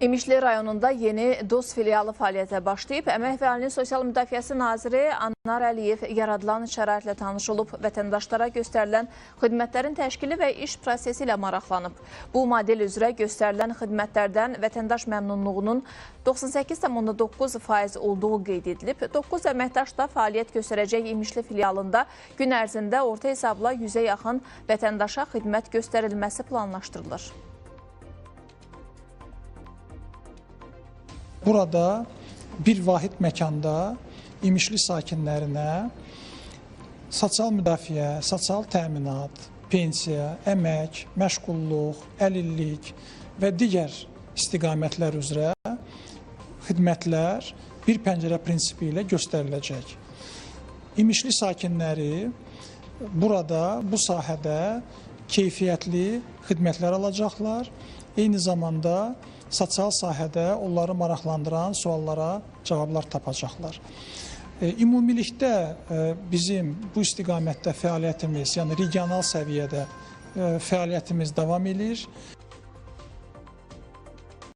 İmişli rayonunda yeni DOST filialı fəaliyyətə başlayıb. Əmək və Əhalinin Sosial Müdafiəsi naziri Anar Əliyev yaradılan şəraitlə tanış olub, vətəndaşlara göstərilən xidmətlərin təşkili və iş prosesi ilə maraqlanıb. Bu model üzrə göstərilən xidmətlərdən vətəndaş məmnunluğunun 98,9% olduğu qeyd edilib. 9 əməkdaş da fəaliyyət göstərəcək İmişli filialında gün ərzində orta hesabla 100-ə yaxın vətəndaşa xidmət göstərilməsi planlaşdırılır. Burada bir vahid məkanda İmişli sakinlərinə sosial müdafiə, sosial təminat, pensiya, əmək, məşğulluq, əlillik və digər istiqamətlər üzrə xidmətlər bir pəncərə prinsipi ilə göstəriləcək. İmişli sakinləri burada, bu sahədə keyfiyyətli xidmətlər alacaqlar. Eyni zamanda sosial sahədə onları maraqlandıran suallara cavablar tapacaqlar. Ümumilikdə bizim bu istiqamətdə fəaliyyətimiz, yəni regional səviyyədə fəaliyyətimiz davam edir.